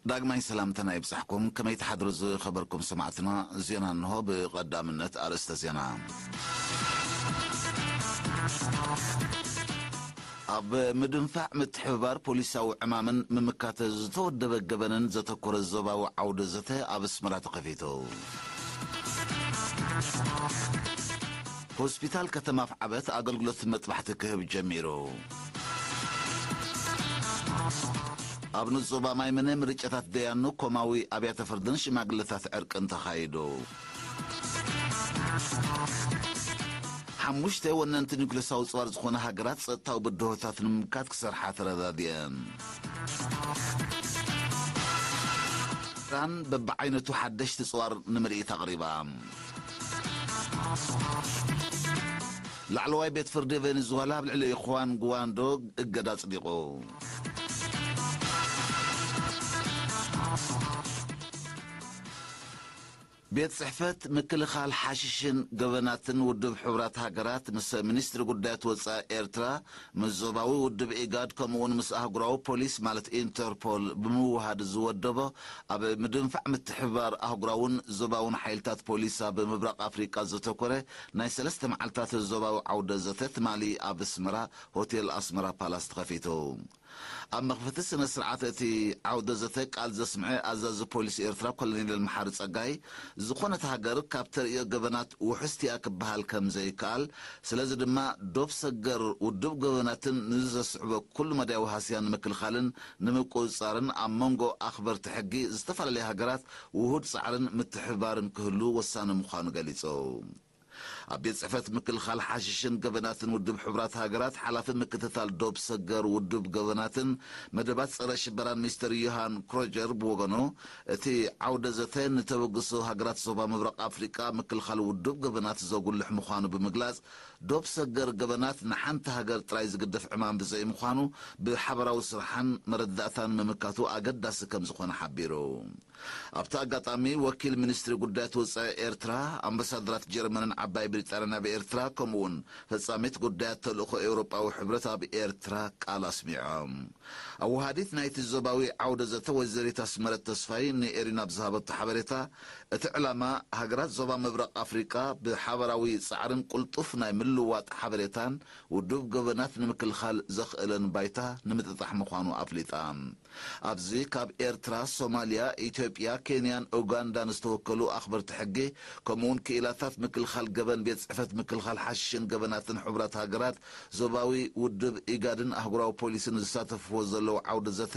ዳግማይ ሰላምታና ይብጻሕኩም። ከመይ ትሓድሩ ዝኸበርኩም ሰማዕትና? ዜና እንሆ። ብቐዳምነት ኣርእስተ ዜና። ኣብ ምድንፋዕ ምትሕብባር ፖሊሳዊ ዕማምን ምምካት ዝተወደበ ገበንን ዘተኮረ ዞባዊ ዓውደ ዘተ ኣብ ኣስመራ ተኸፊቱ። ሆስፒታል ከተማ ኣፍዓበት ኣገልግሎት መጥባሕቲ ክህብ ጀሚሩ። ኣብ ንዞባ ማይምነ ምርጫታት ደያኑ ኮማዊ ኣብያተ ፍርድን ሽማግለታት ዕርቅን ተኻይዱ። ሓሙሽተ ወነንቲ ኒውክለሳዊ ጽዋር ዝኾነ ሃገራት ጸጥታዊ ብድሆታት ንምምካት ክሰርሓ ተረዳዲአን። ኢራን በብዓይነቱ ሓደሽቲ ጽዋር ንምርኢት ኣቕሪባ። ላዕለዋይ ቤት ፍርዲ ቬኔዙዋላ ኣብ ልዕሊ ኹዋን ጉዋንዶ እገዳ ኣጽዲቑ። ቤት ጽሕፈት ምክልኻል ሓሽሽን ገበናትን ውድብ ሕቡራት ሃገራት ምስ ሚኒስትሪ ጉዳያት ወጻኢ ኤርትራ፣ ምስ ዞባዊ ውድብ ኢጋድ፣ ከምኡውን ምስ ኣህጉራዊ ፖሊስ ማለት ኢንተርፖል ብምውሃድ ዝወደቦ ኣብ ምድንፋዕ ምትሕብባር ኣህጉራውን ዞባውን ሓይልታት ፖሊስ ኣብ ምብራቕ ኣፍሪቃ ዘተኮረ ናይ ሰለስተ መዓልታት ዞባዊ ዓውደ ዘተ ትማሊ ኣብ ኣስመራ ሆቴል ኣስመራ ፓላስ ተኸፊቱ። ኣብ መኽፈቲ ስነ ስርዓት እቲ ዓውደ ዘተ ቃል ዘስምዐ ኣዛዚ ፖሊስ ኤርትራ ኮሎኔል መሓሪ ጸጋይ፣ ዝኾነት ሃገር ካብ ተርእዮ ገበናት ውሕስቲ እያ ክበሃል ከም ዘይከኣል፣ ስለዚ ድማ ዶብ ሰገር ውዱብ ገበናትን ንዘስዕቦ ኩሉ መዳያዊ ሃስያ ንምክልኻልን ንምቁጽጻርን ኣብ መንጎ ኣኽበርቲ ሕጊ ዝተፈላለያ ሃገራት ውሁድ ጻዕርን ምትሕብባርን ክህሉ ወሳኒ ምዃኑ ገሊጹ። ኣብ ቤት ጽሕፈት ምክልኻል ሓሽሽን ገበናትን ውድብ ሕቡራት ሃገራት ሓላፊ ምክትታል ዶብ ሰገር ውድብ ገበናትን መደባት ጸረ ሽበራን ሚስተር ዮሃን ክሮጀር ብወገኑ፣ እቲ ዓውደ ዘተ ንተበግሶ ሃገራት ዞባ ምብራቕ ኣፍሪቃ ምክልኻል ውድብ ገበናት ዘጉልሕ ምዃኑ ብምግላጽ፣ ዶብ ሰገር ገበናት ንሓንቲ ሃገር ጥራይ ዝግደፍ ዕማም ብዘይምዃኑ፣ ብሓበራዊ ስራሕን መረዳእታን ምምካቱ ኣገዳሲ ከም ዝኾነ ሓቢሩ። ኣብቲ ኣጋጣሚ፣ ወኪል ሚኒስትሪ ጉዳያት ወጻኢ ኤርትራ፣ ኣምባሳደራት ጀርመንን ዓባይ ብሪጣንያን ኣብ ኤርትራ፣ ከምኡውን ፈጻሚት ጉዳያት ተልእኾ ኤውሮጳዊ ሕብረት ኣብ ኤርትራ ቃል ኣስሚዖም። ኣወሃዲት ናይቲ ዞባዊ ዓውደ ዘተ ወይዘሪት ኣስመረት ተስፋይ ንኤሪና ኣብ ዝሃበቶ ሓበሬታ፣ እቲ ዕላማ፣ ሃገራት ዞባ ምብራቕ ኣፍሪቃ ብሓበራዊ ጻዕርን ቅልጡፍ ናይ ምልውዋጥ ሓበሬታን ውዱብ ገበናት ንምክልኻል ዘኽእለን ባይታ ንምጥጣሕ ምዃኑ ኣፍሊጣ። ኣብዚ ካብ ኤርትራ፣ ሶማልያ፣ ኢትዮጵያ፣ ኬንያን ኡጋንዳን ዝተወከሉ ኣኽበርቲ ሕጊ፣ ከምኡውን ክኢላታት ምክልኻል ገበን ቤት ጽሕፈት ምክልኻል ሓሽሽን ገበናትን ሕቡራት ሃገራት፣ ዞባዊ ውድብ ኢጋድን ኣህጉራዊ ፖሊስን ዝሳተፍዎ ዘለዉ ዓውደ ዘተ፣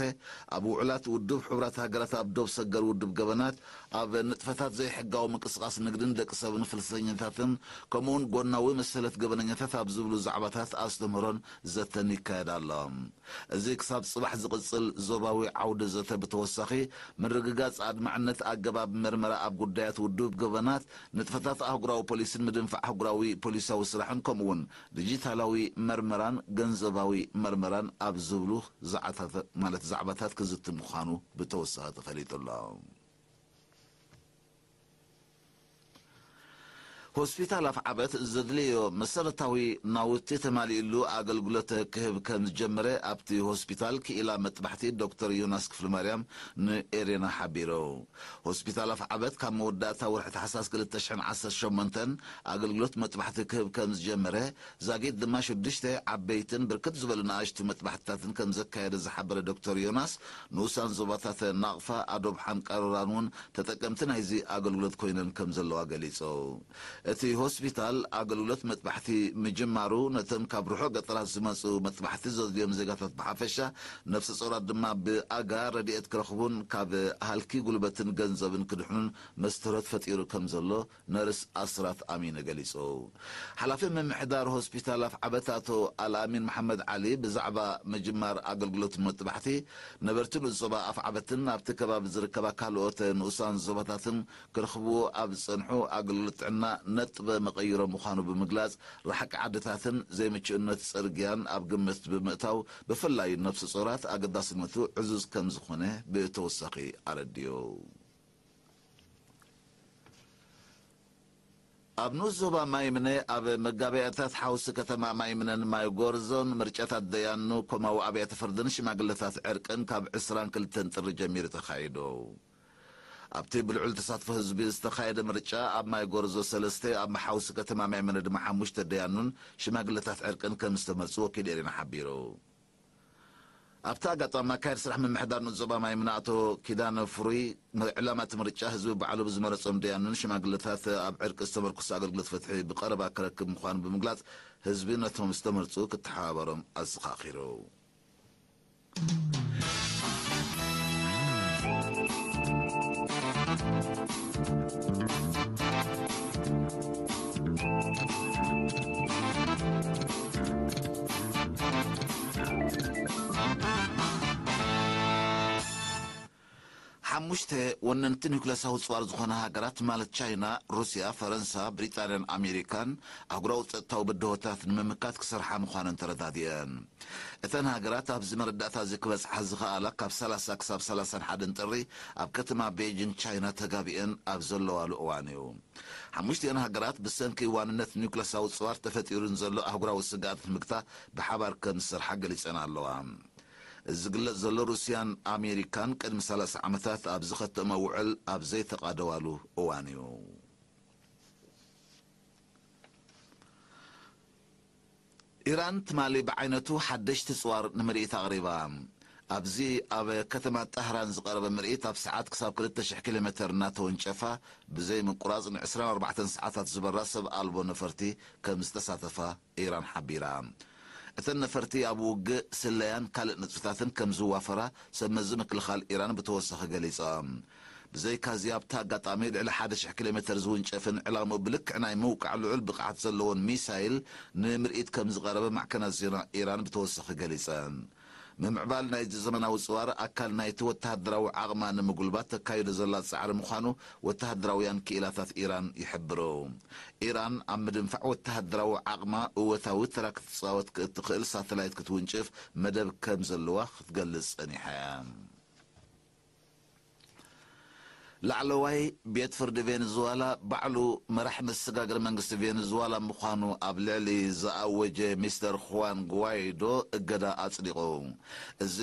ኣብ ውዕላት ውድብ ሕቡራት ሃገራት ኣብ ዶብ ሰገር ውድብ ገበናት፣ ኣብ ንጥፈታት ዘይሕጋዊ ምንቅስቓስ ንግድን ደቂ ሰብን ፍልሰተኛታትን፣ ከምኡውን ጎናዊ መሰለት ገበነኛታት ኣብ ዝብሉ ዛዕባታት ኣስተምህሮን ዘተን ይካየድ ኣሎ። እዚ ክሳብ ጽባሕ ዝቕጽል ዞባዊ ዓውደ ዘተ ብተወሳኺ፣ ምርግጋጽ ኣድማዕነት ኣገባብ መርመራ ኣብ ጉዳያት ውዱብ ገበናት፣ ንጥፈታት ኣህጉራዊ ፖሊስን ምድንፋዕ ኣህጉራዊ ፖሊሳዊ ስራሕን፣ ከምኡውን ዲጂታላዊ መርመራን ገንዘባዊ መርመራን ኣብ ዝብሉ ዛዕታት-፣ ማለት ዛዕባታት ክዝቲ ምዃኑ ብተወሳኺ ተፈሊጡ ኣሎ። ሆስፒታል ኣፍዓበት ዘድልዮ መሰረታዊ ናውቲ ተማሊእሉ ኣገልግሎት ክህብ ከም ዝጀመረ ኣብቲ ሆስፒታል ክኢላ መጥባሕቲ ዶክተር ዮናስ ክፍለማርያም ንኤሬና ሓቢሩ። ሆስፒታል ኣፍዓበት ካብ መወዳእታ ወርሒ ታሕሳስ ክልተ ሽሕን ዓሰርተ ሸሞንተን ኣገልግሎት መጥባሕቲ ክህብ ከም ዝጀመረ፣ ዛጊት ድማ ሽዱሽተ ዓበይትን ብርክት ዝበሉ ንኣሽቱ መጥባሕትታትን ከም ዘካየደ ዝሓበረ ዶክተር ዮናስ፣ ንኡሳን ዞባታት ናቕፋ፣ ኣዶብሓን ቀሮራን እውን ተጠቀምቲ ናይዚ ኣገልግሎት ኮይነን ከም ዘለዋ ገሊጹ። እቲ ሆስፒታል ኣገልግሎት መጥባሕቲ ምጅማሩ፣ ነቶም ካብ ርሑቕ ገጠራት ዝመጹ መጥባሕቲ ዘድልዮም ዜጋታት ብሓፈሻ፣ ነፍሰ ጾራት ድማ ብኣጋ ረድኤት ክረኽቡን ካብ ሃልኪ ጉልበትን ገንዘብን ክድሕኑን መስተርሆት ፈጢሩ ከም ዘሎ ነርስ ኣስራት ኣሚነ ገሊጹ። ሓላፊ ምምሕዳር ሆስፒታል ኣፍዓበት ኣቶ ኣልኣሚን መሓመድ ዓሊ ብዛዕባ ምጅማር ኣገልግሎት መጥባሕቲ፣ ነበርቲ ንኡስ ዞባ ኣፍዓበትን ኣብቲ ከባቢ ዝርከባ ካልኦት ንኡሳን ዞባታትን ክረኽብዎ ኣብ ዝጸንሑ ኣገልግሎት ጥዕና ነጥበ መቐይሮ ምዃኑ ብምግላጽ፣ ርሓቂ ዓድታትን ዘይምቹእነት ጽርግያን ኣብ ግምት ብምእታው፣ ብፍላይ ነፍሲ ጾራት ኣገዳስነቱ ዕዙዝ ከም ዝኾነ ብተወሳኺ ኣረዲኡ። ኣብ ንኡስ ዞባ ማይምነ ኣብ መጋበያታት ሓውሲ ከተማ ማይምነን ማይ ጎርዞን ምርጫታት ደያኑ ኮማዊ ኣብያተ ፍርድን ሽማግለታት ዕርቅን ካብ ዕስራን ክልተን ጥሪ ጀሚሩ ተኻይዱ። ኣብቲ ብልዑል ተሳትፎ ህዝቢ ዝተኻየደ ምርጫ ኣብ ማይ ጎርዞ ሰለስተ፣ ኣብ ሓውሲ ከተማ ማይምነ ድማ ሓሙሽተ ደያኑን ሽማግለታት ዕርቅን ከም ዝተመርጹ ወኪል ኤሪና ሓቢሩ። ኣብቲ ኣጋጣሚ ኣካየዲ ስራሕ ምምሕዳር ንኡስ ዞባ ማይምነ ኣቶ ኪዳነ ፍሩይ፣ ዕላማ እቲ ምርጫ ህዝቢ ባዕሉ ብዝመረጾም ደያኑን ሽማግለታት ኣብ ዕርቂ ዝተመርኮሰ ኣገልግሎት ፍትሒ ብቐረባ ክረክብ ምዃኑ ብምግላጽ፣ ህዝቢ ነቶም ዝተመርጹ ክተሓባበሮም ኣዘኻኺሩ። ሓሙሽተ ወነንቲ ኒውክለሳዊ ጽዋር ዝኾና ሃገራት፣ ማለት ቻይና፣ ሩስያ፣ ፈረንሳ፣ ብሪጣንያን ኣሜሪካን፣ ኣህጉራዊ ጸጥታዊ ብድሆታት ንምምካት ክሰርሓ ምዃነን ተረዳዲአን። እተን ሃገራት ኣብዚ መረዳእታ እዚ ክበጽሓ ዝኸኣላ፣ ካብ ሰላሳ ክሳብ ሰላሳን ሓደን ጥሪ ኣብ ከተማ ቤጂን ቻይና ተጋቢአን ኣብ ዘለዋሉ እዋን እዩ። ሓሙሽቲአን ሃገራት ብሰንኪ ዋንነት ኒውክለሳዊ ጽዋር ተፈጢሩ ንዘሎ ኣህጉራዊ ስግኣት ንምግታ ብሓባር ከም ዝሰርሓ ገሊጸን ኣለዋ። እዚ ዝግለጽ ዘሎ፣ ሩስያን ኣሜሪካን ቅድሚ ሰላሳ ዓመታት ኣብ ዝኸተሞ ውዕል ኣብ ዘይተቓደዋሉ እዋን እዩ። ኢራን ትማሊ ብዓይነቱ ሓደሽቲ ጽዋር ንምርኢት ኣቕሪባ። ኣብዚ ኣብ ከተማ ጣህራን ዝቐረበ ምርኢት፣ ኣብ ሰዓት ክሳብ ክልተ ሽሕ ኪሎ ሜተር እናተወንጨፋ፣ ብዘይ ምቁራጽ ን ዕስራን ኣርባዕተን ሰዓታት ዝበራ ሰብ ኣልቦ ነፈርቲ ከም ዝተሳተፋ ኢራን ሓቢራ። እተን ነፈርቲ ኣብ ውግእ፣ ስለያን ካልእ ንጥፈታትን ከም ዝዋፈራ ሰብ መዚ ምክልኻል ኢራን ብተወሳኺ ገሊጾም። ብዘይካዚ ኣብቲ ኣጋጣሚ ልዕሊ ሓደ ሽሕ ኪሎ ሜተር ዝውንጨፍን ዕላምኡ ብልክዕ ናይ ምውቃዕ ልዑል ብቕዓት ዘለዎን ሚሳይል ንምርኢት ከም ዝቐረበ ማዕከናት ዜና ኢራን ብተወሳኺ ገሊጸን። ምምዕባል ናይዚ ዘመናዊ ጽዋር ኣካል ናይቲ ወተሃደራዊ ዓቕማ ንምጉልባት ተካይዶ ዘላ ጻዕሪ ምዃኑ ወተሃደራውያን ክኢላታት ኢራን ይሕብሩ። ኢራን ኣብ ምድንፋዕ ወተሃደራዊ ዓቕማ እወታዊ ተራ ክትጻወት እትኽእል ሳተላይት ክትውንጭፍ መደብ ከም ዘለዋ ክትገልጽ ጸኒሓ እያ። ላዕለዋይ ቤት ፍርዲ ቬኔዙዋላ ባዕሉ መራሕ መሰጋገሪ መንግስቲ ቬኔዙዋላ ምዃኑ ኣብ ልዕሊ ዝኣወጀ ሚስተር ኹዋን ጉዋይዶ እገዳ ኣጽዲቑ። እዚ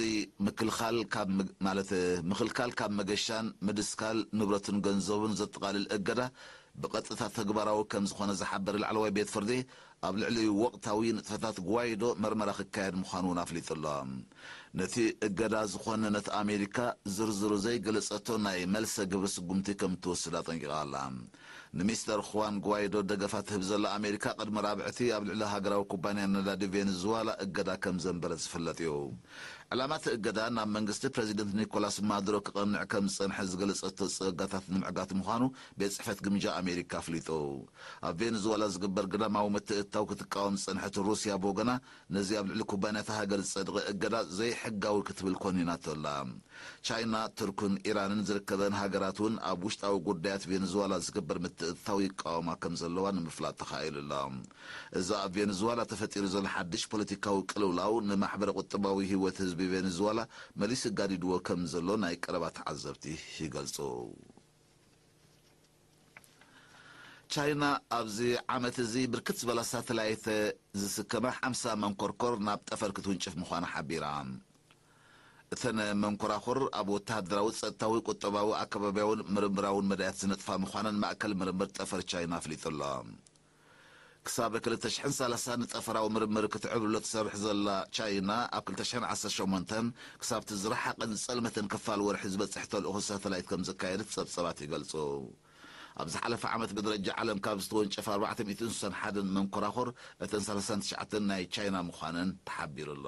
ምክልኻል ካብ መግ-፣ ማለት ምኽልካል ካብ መገሻን ምድስካል ንብረቱን ገንዘቡን ዘጠቓልል እገዳ ብቐጥታ ተግባራዊ ከም ዝኾነ ዝሓበረ ላዕለዋይ ቤት ፍርዲ፣ ኣብ ልዕሊ ወቕታዊ ንጥፈታት ጓይዶ መርመራ ክካየድ ምዃኑ እውን ኣፍሊጡ ኣሎ። ነቲ እገዳ ዝኾነ ነቲ ኣሜሪካ ዝርዝሩ ዘይገለጸቶ ናይ መልሰ ግብሪ ስጉምቲ ከም እትወስድ ኣጠንቂቓ ኣላ። ንሚስተር ኹዋን ጓይዶ ደገፋ ትህብ ዘላ ኣሜሪካ፣ ቅድሚ ራብዕቲ ኣብ ልዕሊ ሃገራዊ ኩባንያ ነዳዲ ቬኔዙዋላ እገዳ ከም ዘንበረት ዝፍለጥ እዩ። ዕላማ እቲ እገዳ ናብ መንግስቲ ፕረዚደንት ኒኮላስ ማዱሮ ክቐንዕ ከም ዝጸንሐ ዝገለጸቶ ጸጋታት ንምዕጋት ምዃኑ ቤት ጽሕፈት ግምጃ ኣሜሪካ ኣፍሊጡ። ኣብ ቬኔዙዋላ ዝግበር ግዳማዊ ምትእትታው ክትቃወም ዝጸንሐት ሩስያ ብወገና፣ ነዚ ኣብ ልዕሊ ኩባንያታት ሃገር ዝጸድቐ እገዳ ዘይሕጋዊ ክትብል ኮኒናቶ ኣላ። ቻይና፣ ቱርክን ኢራንን ዝርከበን ሃገራት እውን ኣብ ውሽጣዊ ጉዳያት ቬኔዙዋላ ዝግበር ምትእትታው ይቃወማ ከም ዘለዋ ንምፍላጥ ተኻኢሉ ኣሎ። እዚ ኣብ ቬኔዙዋላ ተፈጢሩ ዘሎ ሓድሽ ፖለቲካዊ ቅልውላው ንማሕበረ ቁጠባዊ ህይወት ህዝቢ ቬኔዙዋላ መሊሱ ጋዲድዎ ከም ዘሎ ናይ ቀረባ ተዓዘብቲ ይገልጹ። ቻይና ኣብዚ ዓመት እዚ ብርክት ዝበላ ሳተላይት ዝስከማ ሓምሳ መንኮርኮር ናብ ጠፈር ክትውንጭፍ ምዃና ሓቢራ። እተን መንኮራኹር ኣብ ወተሃደራዊ፣ ጸጥታዊ፣ ቁጠባዊ፣ ኣከባብያውን ምርምራውን መዳያት ዝነጥፋ ምዃነን ማእከል ምርምር ጠፈር ቻይና ኣፍሊጡ ኣሎ። ክሳብ ክልተ ሽሕን ሰላሳን ንጠፈራዊ ምርምር ክትዕብልሎ ትሰርሕ ዘላ ቻይና፣ ኣብ ክልተ ሽሕን ዓሰርተ ሸሞንተን ክሳብቲ ዝረሓቐን ዝጸልመተን ክፋል ወርሒ ዝበጽሕ ተልእኾ ሳተላይት ከም ዘካየደት ጸብጸባት ይገልጹ። ኣብ ዝሓለፈ ዓመት ብደረጃ ዓለም ካብ ዝተወንጨፈ ኣርባዕተ ሚእትን ስሳን ሓደን መንኮራኹር፣ እተን ሰላሳን ትሽዓተን ናይ ቻይና ምዃነን ተሓቢሩ ኣሎ።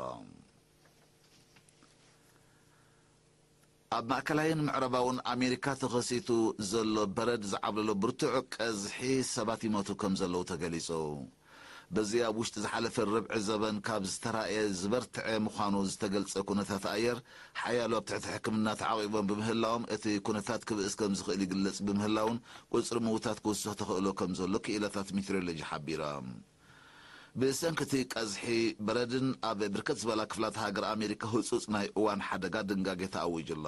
ኣብ ማእከላይን ምዕራባውን ኣሜሪካ ተኸሲቱ ዘሎ በረድ ዝዓብለሎ ብርቱዕ ቀዝሒ ሰባት ይሞቱ ከም ዘለዉ ተገሊጹ። በዚ ኣብ ውሽጢ ዝሓለፈ ርብዒ ዘበን ካብ ዝተራእየ ዝበርትዐ ምዃኑ ዝተገልጸ ኩነታት ኣየር፣ ሓያሎ ኣብ ትሕቲ ሕክምና ተዓቒቦም ብምህላዎም፣ እቲ ኩነታት ክብእስ ከም ዝኽእል ይግለጽ ብምህላውን፣ ቁጽሪ ምዉታት ክውስኽ ተኽእሎ ከም ዘሎ ክኢላታት ሜትሮሎጂ ሓቢሮም። ብሰንኪ እቲ ቀዝሒ በረድን ኣብ ብርክት ዝበላ ክፍላት ሃገር ኣሜሪካ ህጹጽ ናይ እዋን ሓደጋ ድንጋጌ ተኣዊጁ ኣሎ።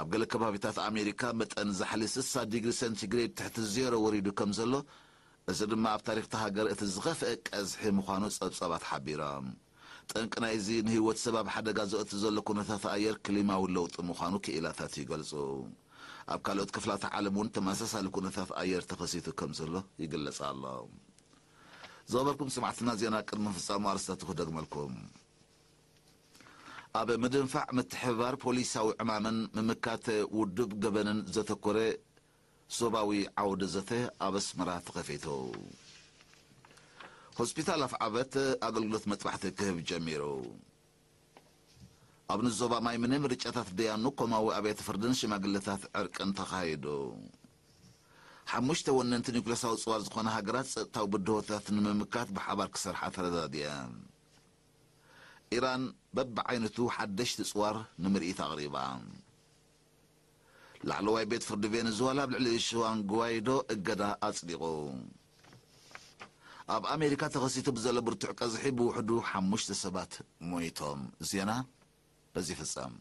ኣብ ገለ ከባቢታት ኣሜሪካ መጠን ዛሕሊ ስሳ ዲግሪ ሴንቲግሬድ ትሕቲ ዜሮ ወሪዱ ከም ዘሎ እዚ ድማ ኣብ ታሪኽ እታ ሃገር እቲ ዝኸፍአ ቀዝሒ ምዃኑ ጸብጻባት ሓቢሮም። ጠንቂ ናይዚ ንህይወት ሰብ ኣብ ሓደጋ ዘእቱ ዘሎ ኩነታት ኣየር ክሊማዊ ለውጢ ምዃኑ ክኢላታት ይገልጹ። ኣብ ካልኦት ክፍላት ዓለም እውን ተመሳሳሊ ኩነታት ኣየር ተኸሲቱ ከም ዘሎ ይግለጽ ኣሎ። ዝኸበርኩም ሰማዕትና፣ ዜና ቅድሚ ፍጻሙ ኣርእስታቱ ክደግመልኩም። ኣብ ምድንፋዕ፣ ምትሕብባር ፖሊሳዊ ዕማምን ምምካት ውዱብ ገበንን ዘተኮረ ዞባዊ ዓውደ ዘተ ኣብ ኣስመራ ተኸፊቱ። ሆስፒታል ኣፍዓበት ኣገልግሎት መጥባሕቲ ክህብ ጀሚሩ። ኣብ ንዞባ ማይምነ ምርጫታት ደያኑ ኮማዊ ኣብያተ ፍርድን ሽማግለታት ዕርቅን ተኻይዱ። ሓሙሽተ ወነንቲ ኒውክለሳዊ ጽዋር ዝኾነ ሃገራት ጸጥታዊ ብድሆታት ንምምካት ብሓባር ክሰርሓ ተረዳድየን። ኢራን በብዓይነቱ ሓደሽቲ ጽዋር ንምርኢት ኣቕሪባ። ላዕለዋይ ቤት ፍርዲ ቬነዙዋላ ኣብ ልዕሊ ሽዋን ጉዋይዶ እገዳ ኣጽዲቑ። ኣብ ኣሜሪካ ተኸሲቱ ብዘሎ ብርቱዕ ቀዝሒ ብውሕዱ ሓሙሽተ ሰባት ሞይቶም። ዜና በዚ ይፍጸም።